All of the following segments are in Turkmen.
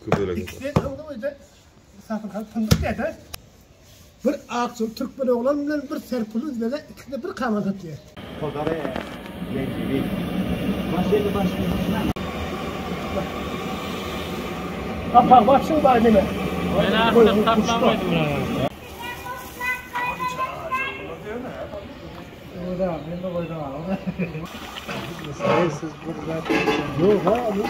2 bölek. İkisi öňde öýde misafir kalyp fındık diýdi. Bir akçyl türkmen oglan bilen bir serpil üzbege ikisi de bir kaman satýar. Todare zencefil. Başını başını. Kapak başın bar neme. Ben artık taklamadım buraları. Yok ha abi.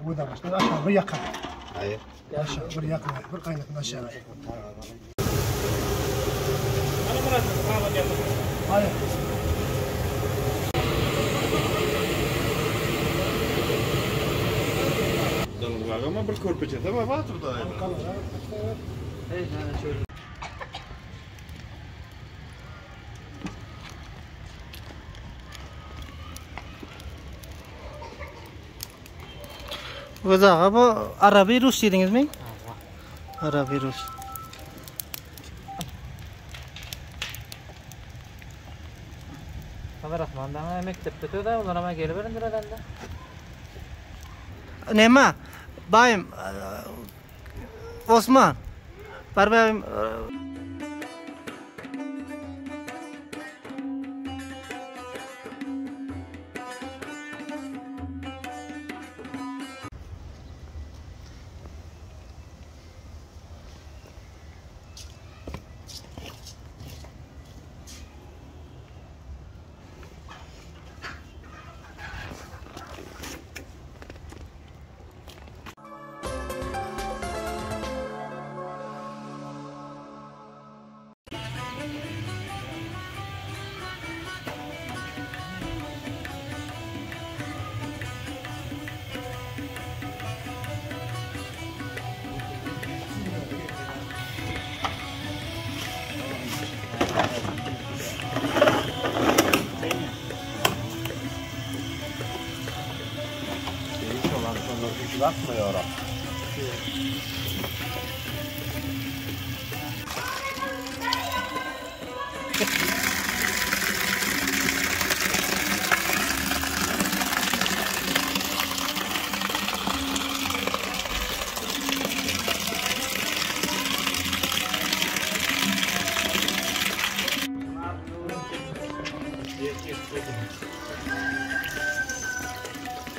Bu da başlar aşağı bir yakar. Hayır. Aşağı bir yakar. Bir kaynatın aşağı. Hayır. Dalga ama bir körpeçete var var da. Özi aga bu Arabi Rus diýdiňizmi? Arabi Rus. Ömer Rahman da mekdepde töde, olar ama geliberindir herhalde. Näme? Baýym Osman. Bar baýym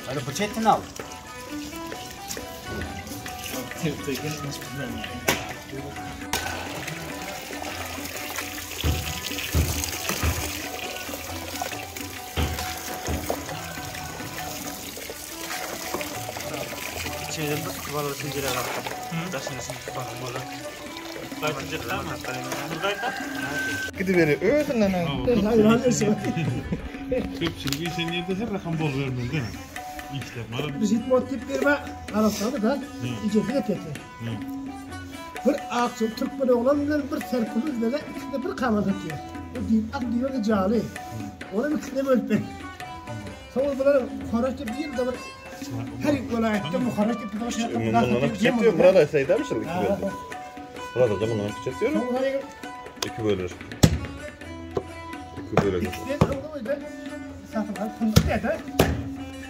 Hadi bıçetini al. Gidiveri özünden. Köpçülük işen yerde her rakam bol vermeli değil mi? İşler bana Biz hitmot tip bir arasında da icesi de teti. Bir akçıl Türkmen oglan bilen bir serpil üzbege ikisi de bir kaman satýar. O diýip ak diýip de jali. Onu ikisine bölüp ber. Sonra bunlar Horaç bir yılda bir her vilayette muharaç bir şey Bundan küçük diyor. Burada sayıda mı şimdi iki bölür? Burada da bundan küçük diyor. İki bölür. İki bölür. İkisi de öňde öýde misafir kalyp fındık diýdi.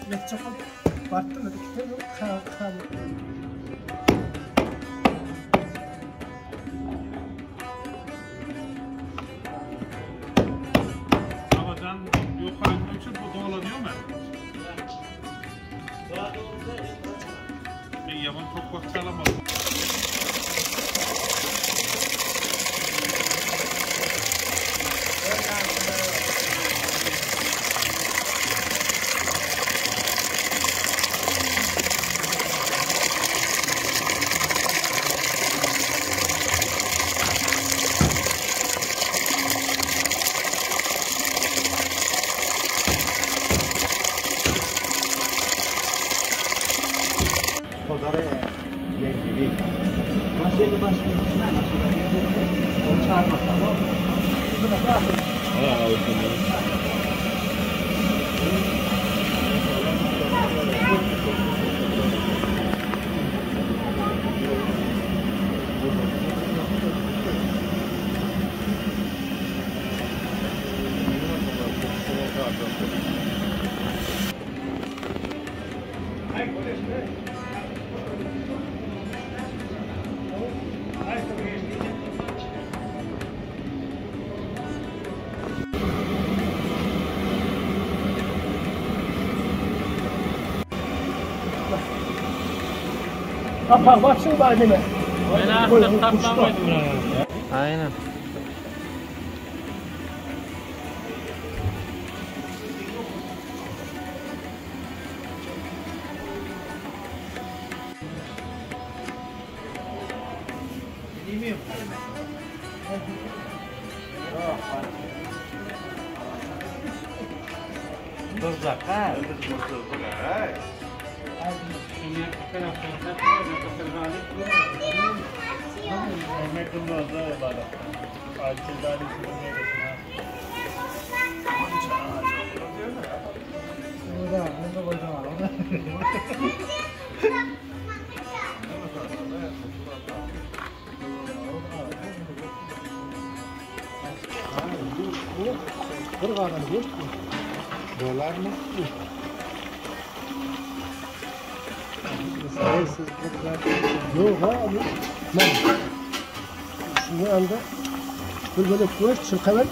Ýetjek bolup bartdym ikisi de ka Havadan yukarı uçup bu dolanıyor mu? Ben yaman çok vakit alamadım. Todare zencefil. Başını başını. Onu çağırma tamam mı? Ha, özünden. Kapak başyň bar neme? Men ahmet tapman goýdum bulara. Aynen. Durjak ha. Bir galan goşt bu. Dolar mı? Yok ha abi. Lan. Şunu anda bir böyle goşt çırkaver.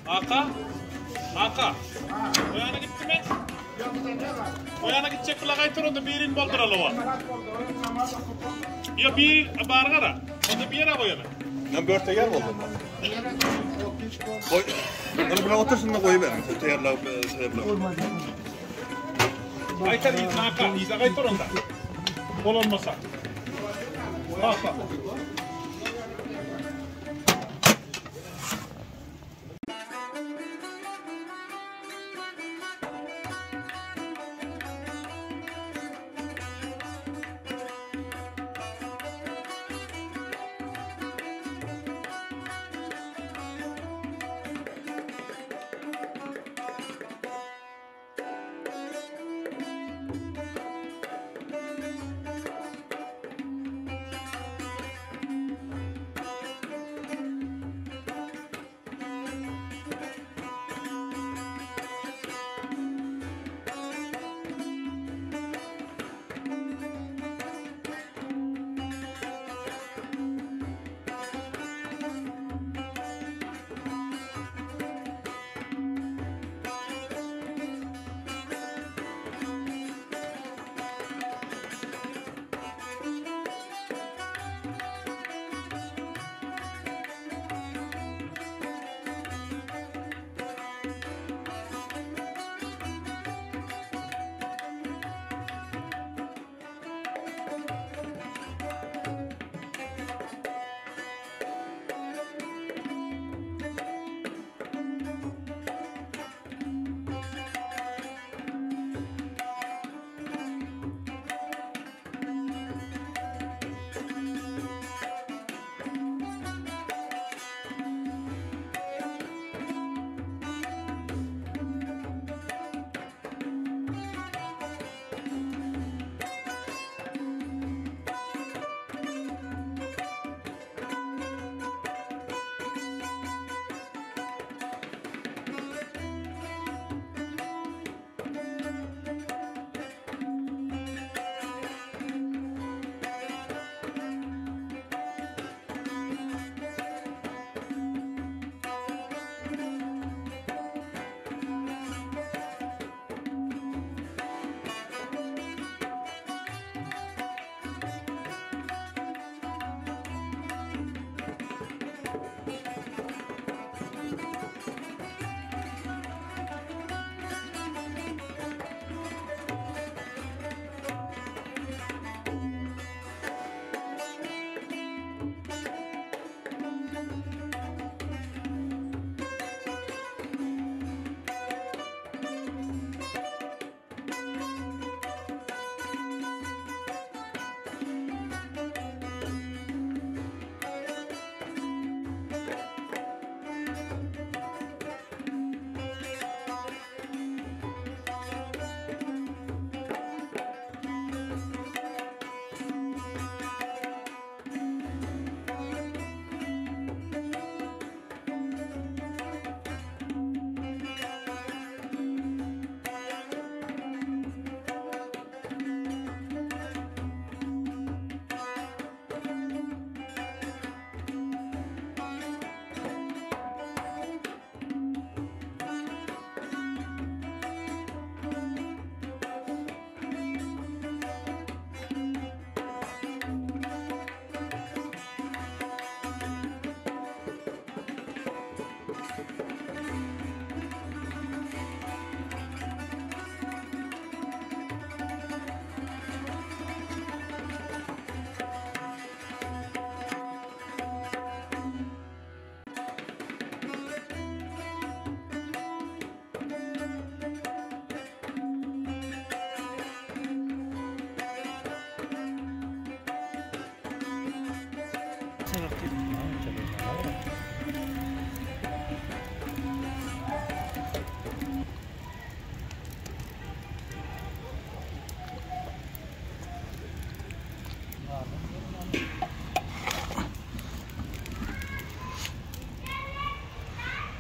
Aka? Aka? O yana gitti mi? O yana gidecek bile kaytar onda birini bolduralım o. Ya bir bargara. Onda bir yere koyalım. Ben börte yer buldum. Koy. Onu buna otursun da koyuverin. Teyarla şey yapalım. Kaytar izle Aka. İzle kaytar onda. Bol olmasa. Bak bak.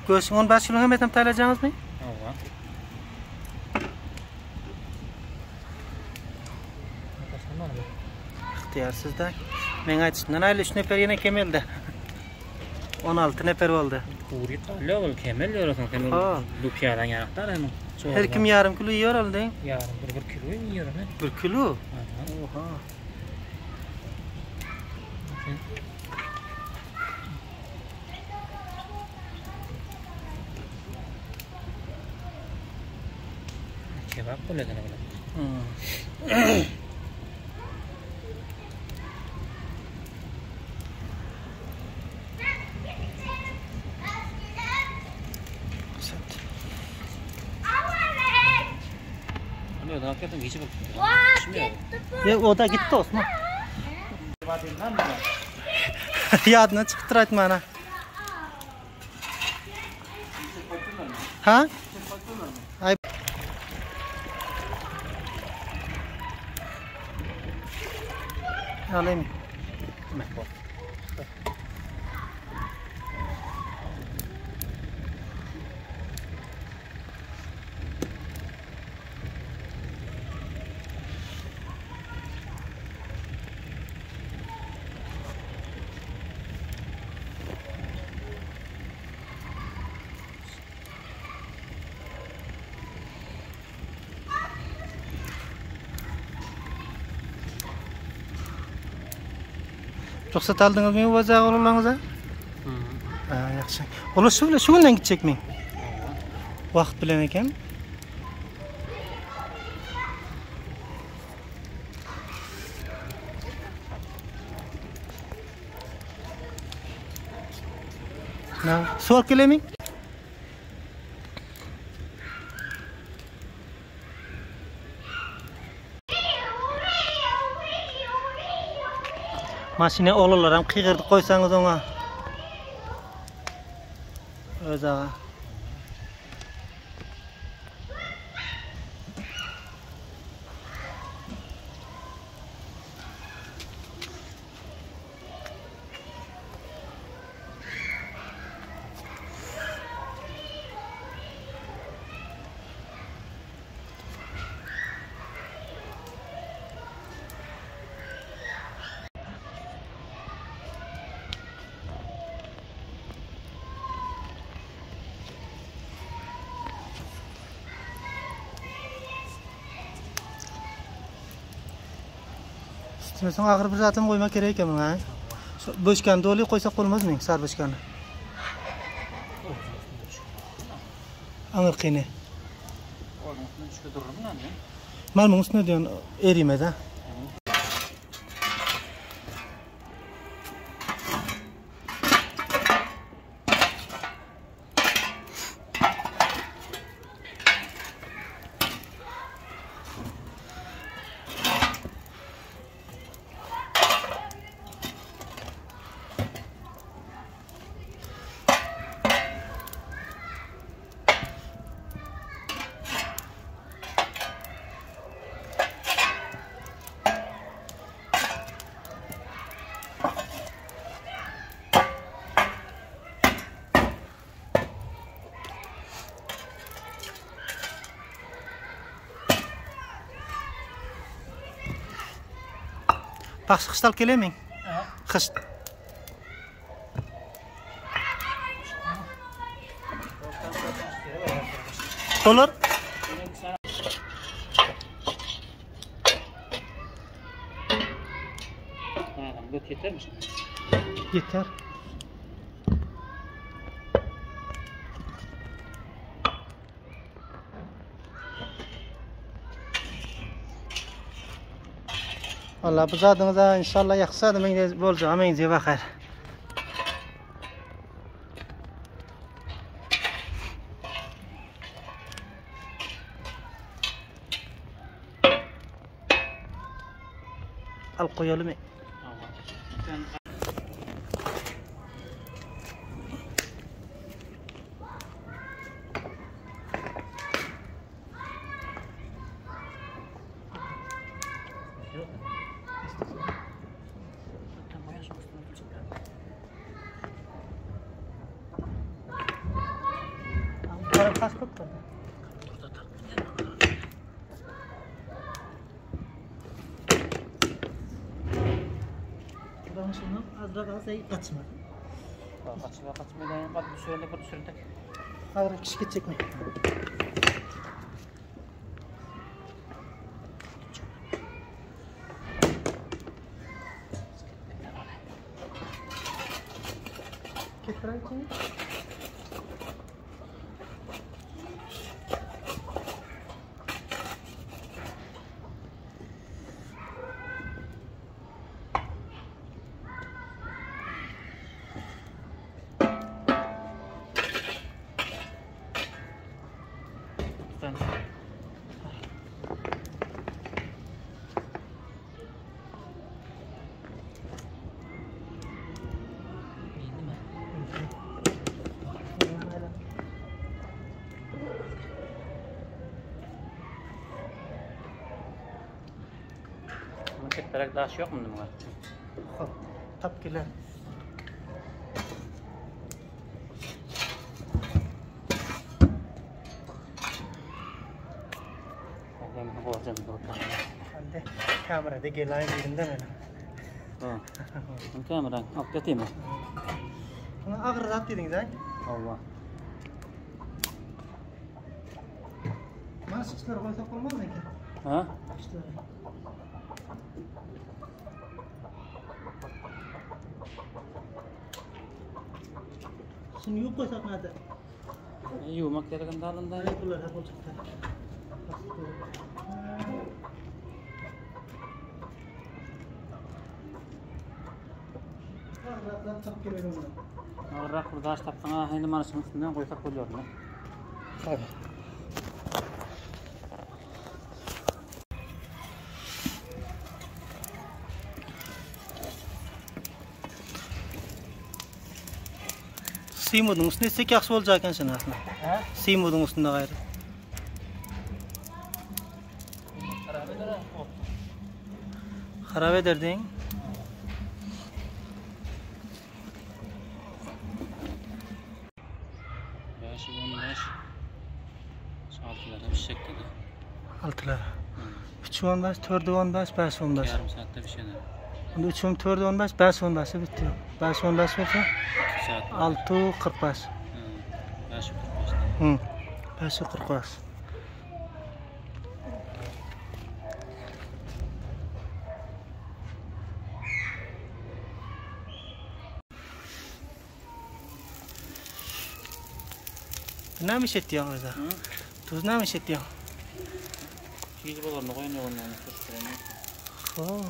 Göğsün 15 kilogram etem taylajaňyzmy? Hawa. Diýersiz-de. Meň aýdyşymdan aýly 3 nefer ýene kemeldi. 16 nefer boldy. Gury galýar ol kemel ýöresin sen ol bu piýadan ýanaklar hem. Her kim ýarym kilo iýer ol deň. Ýarym bir bir kilo iýer ol. Bir kilo? Oha. Kebap bolýar ol. Hmm. Ya o da gitti Osman. Ýadyna çykypdyr aýtmana. Ha? Ay. Alayım. Ruhsat aldyňyzmy oba oglanlaryňyza? Ha, ýagşy. Olar şu bilen şu günden gitjekmi? Wagt bilen eken. Na, su alyp gelemi? Maşyna oglanlaram kygyrdyp goýsaňyz oňa. Öz aga. Üstüne soň agyr bir zatam goýmak gerek eken muňa. Şu boçkany doly goýsak bolmazmy, sar boçkany? Aňyrkyny. Onuň üstüne düşse dururmy lan? Malmyň üstüne diýen erimez ha. Bagşy hyşt alyp gelemiň? Hyşt. Bolar. Yeter. Valla bu zadyňyza inşallah ýaksa meňze boljaga meňzeýär bakar. Al goýalymy? Kaç köp Azragyň şundan azrak alsa gaçmaz. Gaçma gaçma diýen gat düşürende bir düşürdük. Azrak kişi gitjek mi? Getiren kim? Tutan. Indi mi? Bunu çektirek daş yok mu bunun? Hop, tap geler. Ben borcam borcam. Hande kamerada gelaýyn diýdim de men. Ha. Kamera alıp yatayım mı? Buna agyr zat diýdiňiz ha? Allah. Maskçylar goýsak bolmazmy eken? Ha? İşte. Şunu ýuwup goýsak näde? Yumak gereken dalında. Bular hep boljaklar. Agyrraklar tap geler onda. Ağırrak bir daş tapsan ha hindi manışın üstünden koysak oluyor mu? Tabii. Simudun üstüne etsek ýagşy boljak eken şuny aslynda. He? Simudun üstünde gaýry. Harap eder ha. Harap eder diýiň. 5 15 Altılara bir şey dedi. Altylar. 3 15, 4 15, 5 15. Yarım saatte bir şey dedi. Onda 3 4 15, 5 15 bitdi. 5 15 bolsa 2 saat. 6 45. 5 45. Hı. 5 45. Näme iş etýäň özä? Tuz näme iş etýäň? Çiğ bolarını koyun yok ondan. Ho.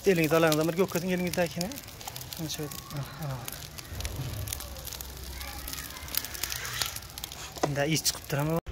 Eliňizi alaňyzda bir gökediň eliňizdäkini. Şunu şöyle. Ah, Indi iş çykypdyr ama.